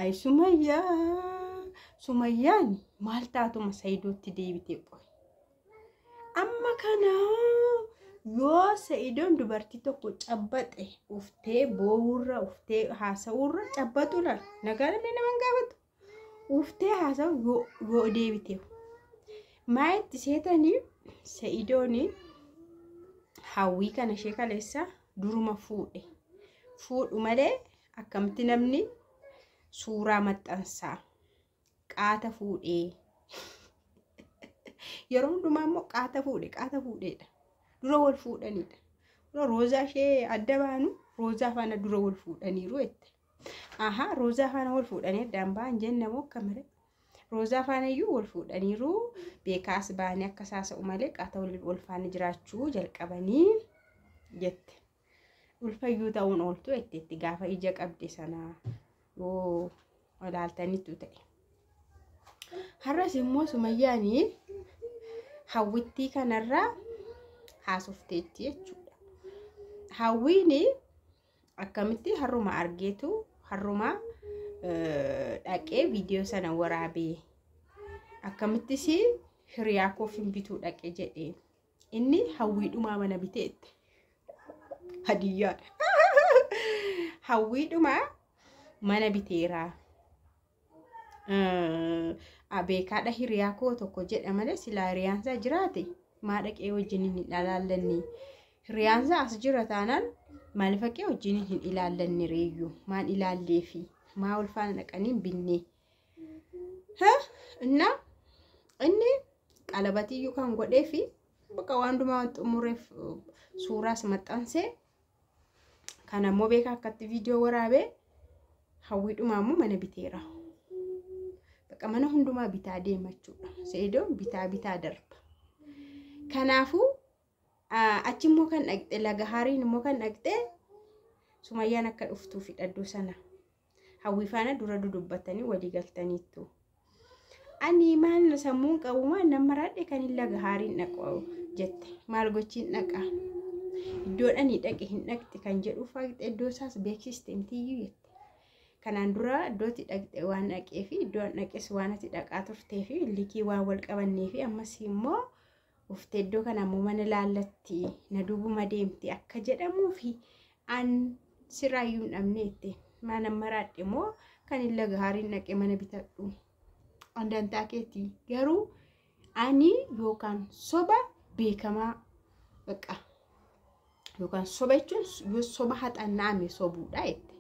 Ay Sumayyaa, Sumayyaan maal taatuma Sayidootti deebitee qoy. Amma kana yoo Sayidoon dubartii tokko cabbaxe uftee boo'urra uftee haasa'urra cabbaxu laal nagaa namni nama hin gaafatu. Uftee haasa'u yoo deebite. Maa itti seetanii Sayidoon hawwii kana ishee kaleessa duruma fuudhe. Fuudhu malee akkamitti namni suuraa maxxansaa qaata fuudhee yeroo hundumaa immoo qaata fuudhe qaata fuudheedha. Dura wal fuudhaniidha. Dura roozaa ishee adda baanu roozaa faana dura wal fuudhaniiru jette. Ahaa roozaa faana wal fuudhanii addaan ba'an jenna moo akkamire? Roozaa faana iyyuu wal fuudhaniiru beekaas baanii akka saasa'u malee qaata wal faana jiraachuu jalqabanii jette. Ulfayyuu ta'uun ooltu jetteetti gaafa ija qabde sana yoo ilaaltanitu ta'e. Har'as immoo Sumayyaan hawwittii kanarraa haasofteetti jechuudha. Hawwiin akkamitti har'uma argeetu har'uma dhaqee viidiyoo sana waraabee akkamittis hiriyaa koof hin bituu dhaqe jedhee inni hawwiidhumaa mana biteetti. Hadiyyaadha. Hawwiidhumaa mana biteera. Beekaadha hiriyaa koo tokko jedha malee silaa hiriyaansaa jiraate maa dhaqee wajjin hin ilaallanne. Hiriyaansaa as jira taanaan maaliif dhaqee wajjin hin ilaallanne reeyyuu maan ilaalleefi maa wal faana dhaqanii hin binne. Innaa inni qalabatiyyuu kan godheefi bakka waan hundumaa waan xumureef suuraas maxxansee kan ammoo beekaa akkatti viidiyoo waraabee hawwiidhumaa immoo mana biteera. Bakka mana hundumaa bitaa deema jechuudha. Sa'idoon bitaa bitaa darba. Kanaafuu achi immoo kan dhaqxe laga hariin immoo kan dhaqxe Sumayyaan akka dhuftuuf hidhadduu sana. Hawwii faana dura dudubbatanii walii galtaniittu. Ani maal sammuun qabu maal nama raadhe kan hin laga haariin dhaqu jette. Maal gochiin dhaqa? Iddoon ani dhaqe hin dhaqxe kan jedhu faaqxe iddoo isaas beeksiste mitiyyuu jette. Kanaan dura iddootti dhaqxe waan dhaqee fi iddoo an dhaqes waan ati dhaqaa turtee fi likii waan wal qabannee fi ammas immoo uftee iddoo kana ammoo mana laallatti na duubuma deemti akka jedhamuu fi an sirraayyuu hin dhabne jette. Maal amma raadhe immoo kan hin laga haariin dhaqe mana bitadhu. Andantaa keetii garuu ani yookaan soba beekamaa bakka yookaan soba jechuun yoo soba haxannaame sobuudha jette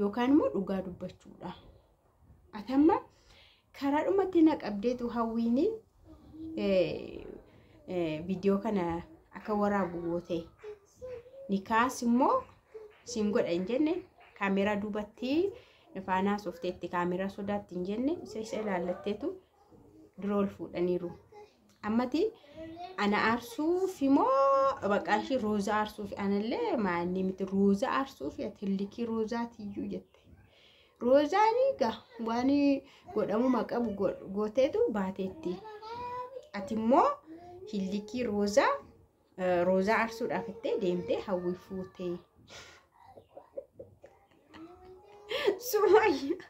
yookaan immoo dhugaa dubbachuudha. Ati amma karaa dhumatti na qabdeetu hawwiini viidiyoo kana akka waraabu goote. Nikaas immoo siin godha hin jenne kaameeraa duubatti faanaa soofteetti kaameeraa sodaatti hin jenne isa isa ilaallatteetu dura ol fuudhaniiru. Ammati ana aarsuuf immoo maqaan ishee roozaa aarsuuf anallee maanni miti roozaa aarsuuf ati roozaatiyyuu jette. Roozaan egaa waan godhamuma qabu gooteetu baateetti. Ati immoo hillikii roozaa roozaa aarsuudhaaf ittee deemtee hawwii fuutee. Sumayyaa.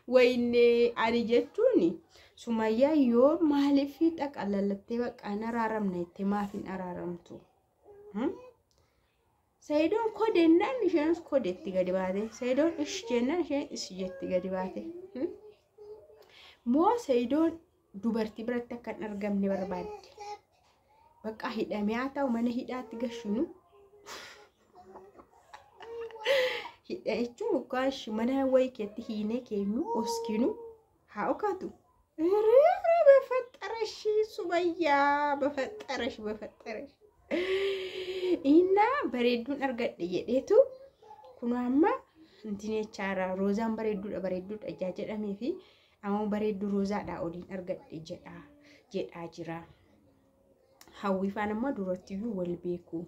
Wayinee ani jechuun Sumayyaa yoo maaliif xaqalalattee bakka hin araaramne jettee maaf hin araaramtu? Sayidoon kodennaan isheenis kodetti gadi baate. Sayidoon ish jennaan isheen ish jetti gadi baate. Moo Sayidoon dubartii biratti akka hin argamne barbaadde? Bakka hidhamee haa ta'u mana hidhaatti gashinu. Hidha jechuun ukaash mana wayii keetti hiinee keenyu oskinu haa okaatu. Ere በፈጠረሽ ሱመያ በፈጠረሽ በፈጠረሽ Innaa bareedduun argadhe jedheetu kun amma intin jechaara roozaan bareedduudha bareedduudha ijaa jedhamee fi ammoo bareedduu roozaadhaa oliin argadhe jedhaa jedhaa jira. Hawwii faana immoo durattiyyuu wal beeku.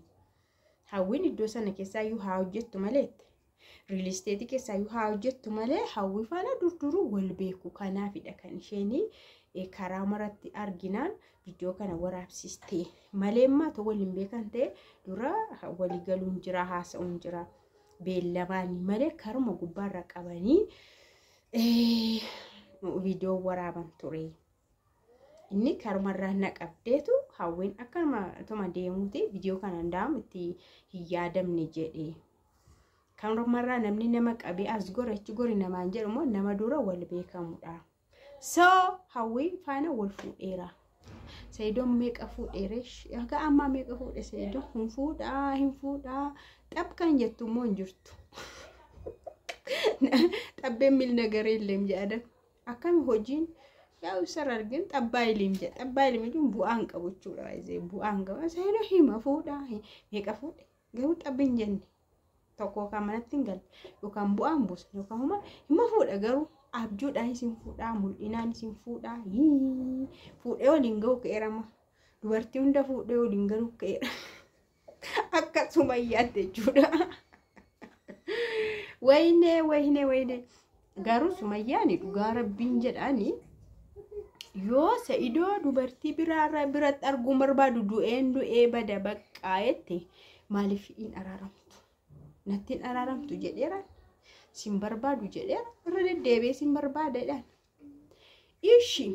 Hawwiin iddoo sana keessaayyuu haa hojjettu malee riilisteetii keessaayyuu haa hojjettu malee hawwii faana durduruu wal beeku. Kanaafidha kan isheen karaa maratti arginaan viidiyoo kana waraabsiste malee immoo otoo waliin beekan ta'e dura walii galuun jira haasa'uun jira. Beellamaanii malee karuma gubbaarra qabanii viidiyoo waraaban ture. Inni karumarraa na qabdeetu hawwiin akkanuma deemuuti viidiyoo kana hundaamu itti hin yaadamne jedhe. Karumarraa namni nama qabee as gore achi gore namaan jedhu immoo nama dura wal beekamudha. So hawwii faana wal fuudheera. Sayidoon meeqa fuudheere? Haga ammaa meeqa fuudhe Sayidoon? Hin fuudhaa, hin fuudhaa. Xab kan jettu immoo hin jirtu. Xabbeen miil nagaree illee jedhan. Akkami hojiin yaa isarra argin xabbaa iliim jedha. Xabbaa iliim jechuun bu'aa hin qabu jechuudha. Bu'aa hin qabu. Sayidoon hima fuudhaa meeqa fuudhe? Garuu xabbi hin jenne. Tokko yookaan manatti hin galle yookaan bu'aa hin buusne yookaan homa hima fuudha garuu abjuudhaan isin fuudhaa mul'inaan isin fuudhaa fuudhee waliin ga'u ka'eerama dubartii hunda fuudhee waliin galuu ka'eera akkasuma yaadde jechuudha. Wayinee wayinee wayinee garuu sumayyaani dhugaa rabbiin jedhaani yoo Sa'idoo dubartii biraarra biratti arguun barbaadu du'een du'ee bada baqqaa'etti maaliif hin araaramtu? Natti hin araaramtu jedheera. Sin barbaadu jedheera. Irra deddeebi'ee sin barbaadadhaan. Ishi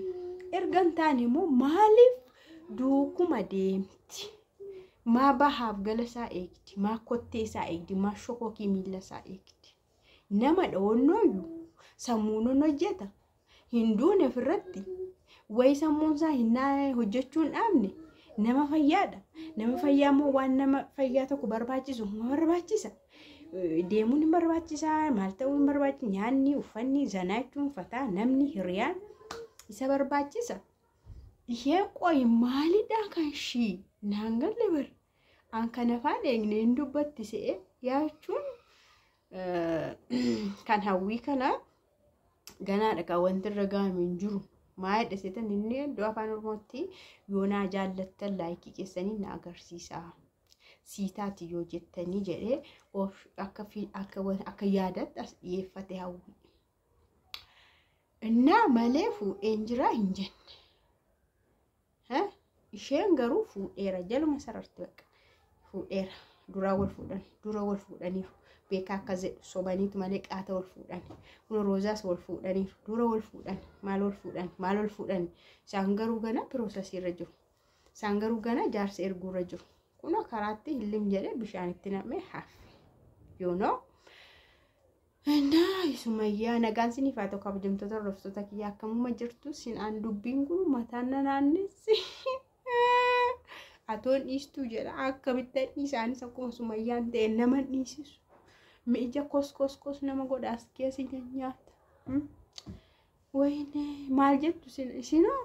erga hin taane immoo maaliif duukuma deemti? Maa bahaaf gala isaa eegdi? Maa kottee isaa eegdi? Maa shokokii miila isaa eegdi? Nama dhawannooyyuu sammuun hojjeta. Hin duune ofirratti. Wayi sammuun isaa hin hojjechuu hin dhaabne. Nama fayyaadha. Nama fayyaa immoo waan nama fayyaa tokko barbaachisu huma barbaachisa. Deemuun hin barbaachisaa, maal ta'uun hin barbaachisa, nyaanni, uffanni, zanaa jechuun fataa, namni, hiriyaan isa barbaachisa. Isheen qoyi maalidhaa kan ishii naan galle bar. An kan afaan eegne hin dubbatti se'e yaachuun kan hawwii kana ganaadha kan wanti irra gahame hin jiru. Maal seetan inni iddoo afaan Oromootti yoo naa jaallattan laayikii keessanii na agarsiisa. Siitaati yoo jettanii jedhee of akka yaadatti as dhiyeeffate hawwi. Innaa malee fuudheen jira hin jenne. Isheen garuu fuudheera jaluma sararti bakka fuudheera duraa wal fuudhan dura wal fuudhaniiru beekaa akka jedhu sobaniitu malee qaata wal fuudhan kun roozaas wal fuudhaniiru dura wal fuudhan maal wal fuudhan maal wal fuudhan isaan garuu gana piroosesii irra jiru isaan garuu gana jaarsa erguu irra jiru kun karaatti hillim jedhee bishaanitti nam'ee hafe yoonoo. Innaa Sumayyaa nagaan siniif haa ta'u kabajamtoota hordoftoota kiyyaa akkamuma jirtu sin aan dubbiin kun mataan na naannessi. Atoon dhiistuu jedha akkamitti dhiisaanis akkuma Sumayyaan ta'e nama dhiisisu. Mi'ija kos kos kos nama godha as keessa nyaata. Wayne maal jettu isin isinoo